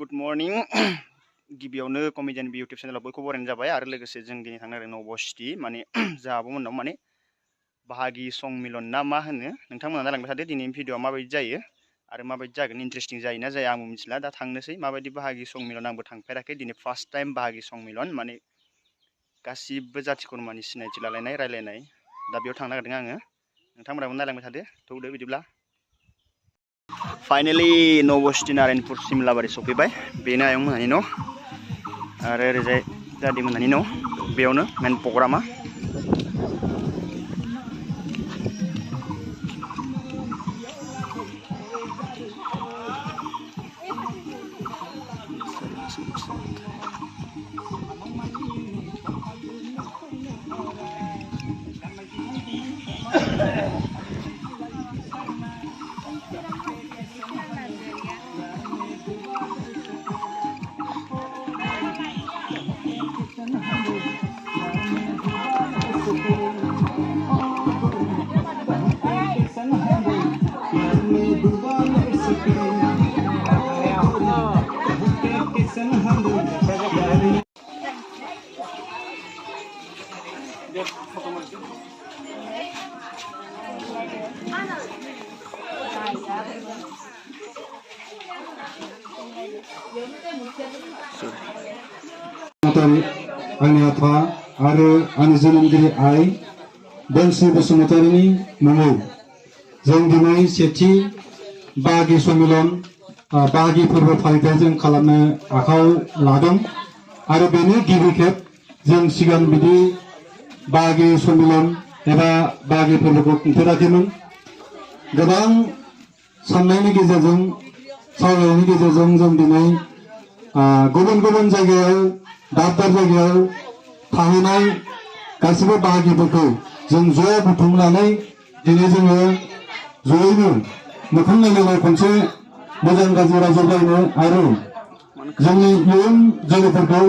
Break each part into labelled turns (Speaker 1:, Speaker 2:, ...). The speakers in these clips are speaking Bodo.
Speaker 1: गुड मर्निं गिबियावनो कमेडियन बि इउटुब चेनेलाव बयखौबो बरायनाय जाबाय आरो लोगोसे जों दिनै थांनो नागिरदों नब'सिटि माने जोंहाबोमोननाव माने बाहागि संमिलन ना मा होनो नोंथांमोना नायलांबाय थादो दिनैनि भिडिअआ माबायदि जायो आरो माबायदि जागोन इन्टारेस्टिं जायोना जाया आंबो मिथिला दा थांनोसै माबायदि बाहागि संमिलन आंबो थांफेराखै दिनै फार्स्ट टाइम बाहागि संमिलन माने गासिबो जाथि खुरमानि सिनायथि लालायनाय रायलायनाय दा बेयाव थांनो नागिरदों आङो नोंथांमोनाबो नायलांबाय थादो थौदो बिदिब्ला फाइनेलि नब'सिटि नारायणपुर सिमलाबारि सफैबाय बेनो आयंमोनहानि न' आरो ओरैजाय दादिमोनहानि न' बेयावनो मेन प्रग्रामा
Speaker 2: आंनि आफा आरो आंनि जोनोमगिरि आइ बोनसि बसुमतारीनि मुङै जों दिनै सेथि बाहागि सम्मेलन बाहागि फोरबो फालिथाय जों खालामनो आखायाव लादों आरो बेनि गिबि खेब जों सिगां बिदि बाहागि सम्मेलन एबा बाहागि फोरबोखौ खुंफेराखैमोन गोबां साननायनि गेजेरजों सावरायनायनि गेजेरजों जों दिनै गुबुन गुबुन जायगायाव दाब दाब जायगायाव थाहैनाय गासिबो बाहागिफोरखौ जों ज' बुथुमनानै दिनै जोङो ज'यैनो मोखां नायलायनाय खनसे मोजां गाज्रि रायज्लायनो आरो जोंनि इयुन जोलैफोरखौ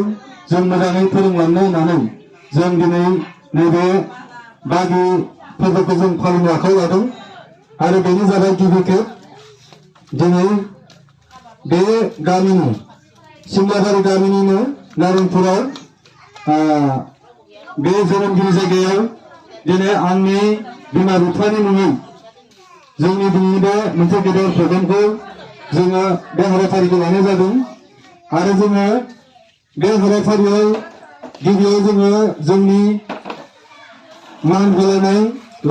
Speaker 2: जों मोजाङै फोरोंलांनो होननानै जों दिनै नैबे बाहागि फोरबोखौ जों फालिनो आखायाव लादों आरो बेनो जाबाय गिबि खेब दिनै बे गामिनि सिमलाबारि गामिनिनो नारायणपुराव बे जोनोमगिरि जायगायाव दिनै आंनि बिमा बिफानि मुङै जोंनि दिनैनि बे मोनसे गेदेर प्रग्रामखौ जोङो बे हाबाफारिखौ लानाय जादों आरो जोङो बे हाबाफारियाव गिबियाव जोङो जोंनि मान होलायनाय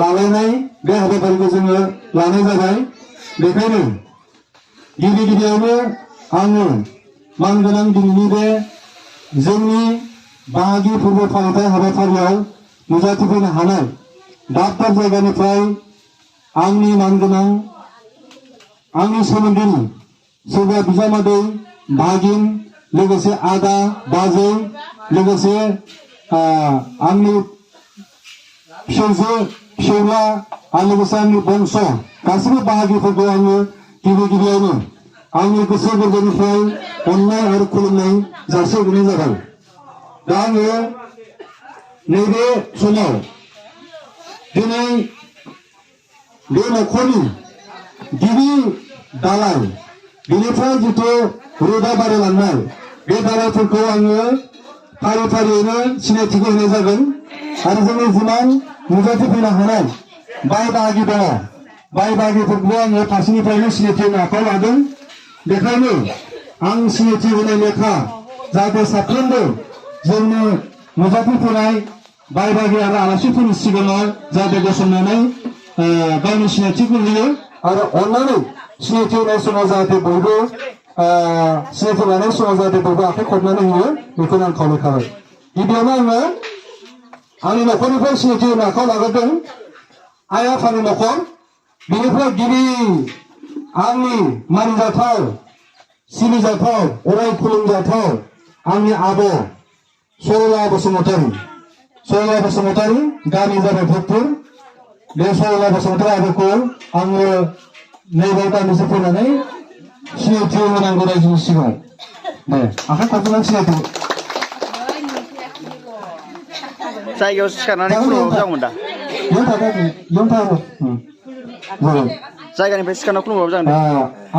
Speaker 2: लालायनाय बे हाबाफारिखौ जोङो लानाय जाबाय बेखायनो गिबि गिबियावनो आङो मानगोनां दिनैनि बे जोंनि बाहागि फोरबो फालिथाय हाबाफारियाव नुजाथिफैनो हानाय दाब दाब जायगानिफ्राय आंनि मानगोनां आंनि सोमोन्दोनि सोरबा बिजामादै भागिन लोगोसे आदा बाजै लोगोसे आंनि फिसौजो फिसौला आरो लोगोसे आंनि बंस गासैबो बाहागिफोरखौ आङो गिबि गिबियावनो आंनि गोसो गोरबोनिफ्राय अननाय आरो खुलुमनाय जासिहरनाय जाबाय दा आङो नैबे समाव दिनै बे न'खरनि गिबि दालाय बेनिफ्राय जिथु रोदा बारायलांनाय बे दालायफोरखौ आङो फारि फारियैनो सिनायथिखौ होनाय जागोन आरो जोंनि जिमान नुजाथिफैनो हानाय बाय बाहागि दङ बाय बाहागिफोरखौ आङो फारसेनिफ्रायनो सिनायथि होनो आखायाव लादों बेखायनो आं सिनायथि होनाय लेखा जाहाथे साफ्रोमबो जोंनो नुजाथिफैनाय बाय बाहागि आरो आलासिफोरनि सिगाङाव जाहाथे गसंनानै गावनि सिनायथिखौ होयो आरो अननानै सिनायथि होनाय समाव जाहाथे बयबो सिनायथि लानाय समाव जाहाथे बयबो आखाइ खबनानै होयो बेखौनो आं खावलायखाबाय गिबियावनो आङो आंनि न'खरनिफ्राय सिनायथि होनो आखायाव लाग्रोदों आइ आफानि न'खर बेनिफ्राय गिबि आंनि मानिजाथाव सिबिजाथाव अराय खुलुमजाथाव आंनि आब' सरला बसुमतारी गामि जाबाय भक्तपुर बे सरला बसुमतारी आब'खौ आङो नैबे गामिसिम फैनानै सिनायथि होनांगौ रायजोनि सिगाङाव दे आखाइ खबनानै सिनायथि
Speaker 1: जायगायाव सिखारनानै खुलुमबाबो जागौमोन दा
Speaker 2: Yang tak ada.
Speaker 1: जायगानिफ्राय सिखारना खुलुमबाबो जागोन दे।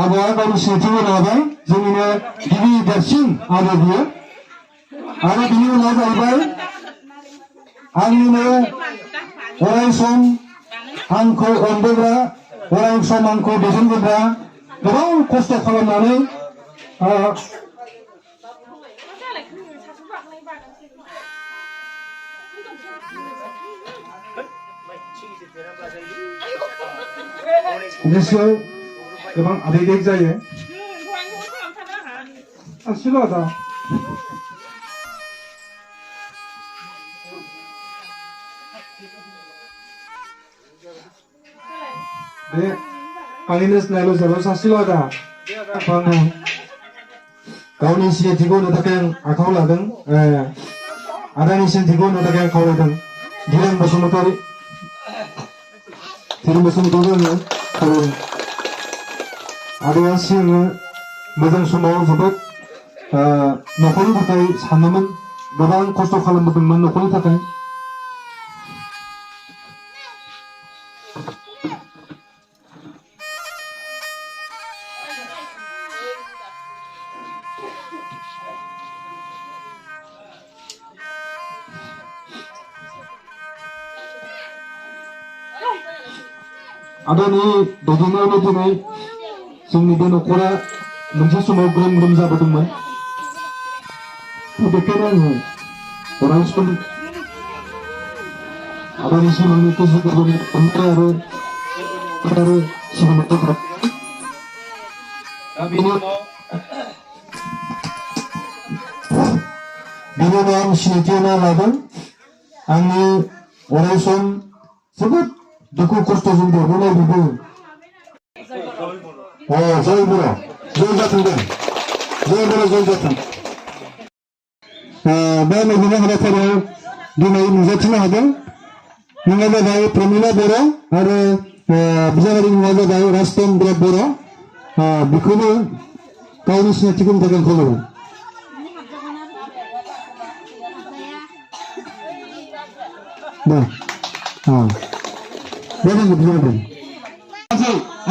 Speaker 2: आबौआ गावनि सिनायथिखौ लाबाय जोंनिनो गिबि देरसिन आबौ बियो आरो बिनि उनाव जाहैबाय आंनिनो अराय सम आंखौ अनबोग्रा अराय सम आंखौ दैदेनबोग्रा गोबां खस्थ' खालामनानै गोसोआव गोबां आबेग जायो आशीर्वाद बे आंनिनो सिनायलु जाबाय आशीर्वादा गावनि सिनायथिखौ होनो थाखाय आं आखायाव लादों आदानि सिनायथिखौ होनो थाखाय आं खावलायदों धीरेन बसुमतारी आङो खावलायदों आदाया सिगाङो मोजां समाव जोबोद न'खरनि थाखाय सानोमोन गोबां खस्थ' खालामबोदोंमोन न'खरनि थाखाय आदानि दैदेननायावनो दिनै जोंनि बे न'खरा मोनसे समाव ग्रोम ग्रोम जाबोदोंमोन बेखायनो आङो अराय सम आदानि सिमांनि गोसो गोरबोनि अननाय आरो सिबिनायखौ बेनि उनाव आं सिनायथि होना लादों आंनि अराय सम जोबोद दुखु खस्थ'जों देरबोनाय बेबो जय बर' जय जाथों दे जय बर' जय जाथों बे नैबे हाबाफारियाव दिनै नुजाथिनो हादों मुङा जाबाय प्रमिला बर' आरो बिजामारिनि मुङा जाबाय राजचन्द्र बर' बेखौनो गावनि सिनायथिखौ होनो थाखाय खावलायबाय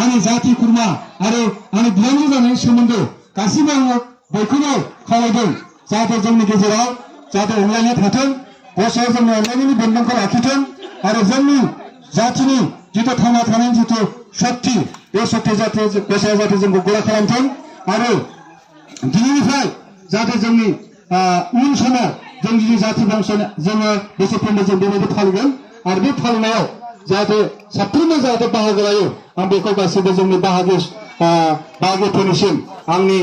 Speaker 2: आंनि जाथि खुरमा आरो आंनि बिहामजो जानाय सोमोन्दो गासिबो आङो बयखौबो खावलायदों जाहाथे जोंनि गेजेराव जाहाथे अनलायनाय थाथों गसाया जोंनि अनलायनायनि बेन्दोंखौ लाखिथों आरो जोंनि जाथिनि जिथु थांना थानायनि जिथु सक्ति बे सक्ति जाहाथे गसाया जाहाथे जोंखौ गोरा खालामथों आरो दिनैनिफ्राय जाहाथे जोंनि उन समाव जोंनि जाथि बंश जोङो बोसोरफ्रोमबो जों बेबायदि फालिगोन आरो बे फालिनायाव जाहाथे साफ्रोमबो जाहाथे बाहागो लायो आं बेखौ गासैबो जोंनि बाहागोफोरनिसिम आंनि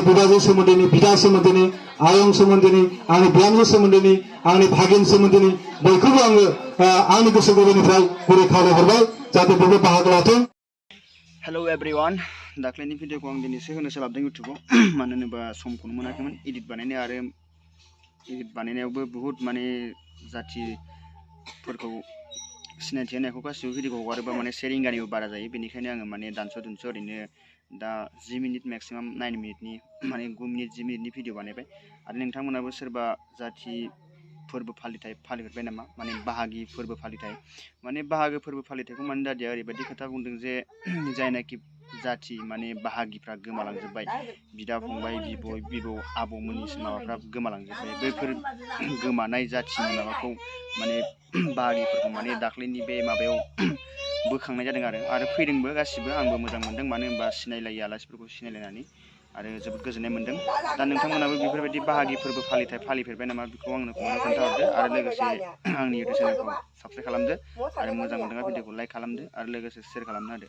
Speaker 2: बिबाजै सोमोन्दोनि बिदा सोमोन्दोनि आयं सोमोन्दोनि आंनि बिहामजो सोमोन्दोनि आंनि भागिन सोमोन्दोनि बयखौबो आङो आंनि गोसो गोरबोनिफ्राय गुरै खावलायहरबाय जाहाथे बयबो बाहागो लाथों।
Speaker 1: हेल' एभ्रिवान दाख्लैनि भिडिअखौ आं दिनैसो होनो सोलाबदों इउटुबाव मानो होनोबा समखौनो मोनाखैमोन एडिट बानायनो आरो एडिट बानायनायावबो बुहुत माने जाथिफोरखौ सिनायथि होनायखौ गासिबो भिडिअखौ हगारोबा माने 1 रिंगानिबो बारा जायो बेनिखायनो आङो माने दानस' ओरैनो दा 10 मिनिट मेक्सिमाम 9 मिनिटनि माने 9 मिनिट 10 मिनिटनि भिडिअ बानायबाय आरो नोंथांमोनाबो सोरबा जाथि फोरबो फालिथाय फालिफेरबाय नामा माने बाहागि फोरबो फालिथाय माने बाहागो फोरबो फालिथायखौ माने दादिया ओरैबायदि खोथा बुंदों जे जायनाखि जाथि माने बाहागिफ्रा गोमालांजोब्बाय बिदा फंबाय बिबौ आबौमोननि माबाफ्रा गोमालांजोब्बाय बैफोर गोमानाय जाथिनि माबाखौ माने बाहागिफोरखौ माने दाख्लैनि बे माबायाव बोखांनाय जादों आरो फैदोंबो गासिबो आंबो मोजां मोनदों मानो होनबा सिनायलायै आलासिफोरखौ सिनायलायनानै आरो जोबोद गोजोननाय मोनदों दा नोंथांमोनाबो बेफोरबायदि बाहागि फोरबो फालिथाय फालिफेरबाय नामा बेखौ आंनो कमेन्टआव खोन्थाहरदो आरो लोगोसे आंनि इउटुब चेनेलखौ साबस्क्राइब खालामदो आरो मोजां मोनदोंबा भिडिअखौ लाइक खालामदो आरो लोगोसे शेयार खालामना होदो।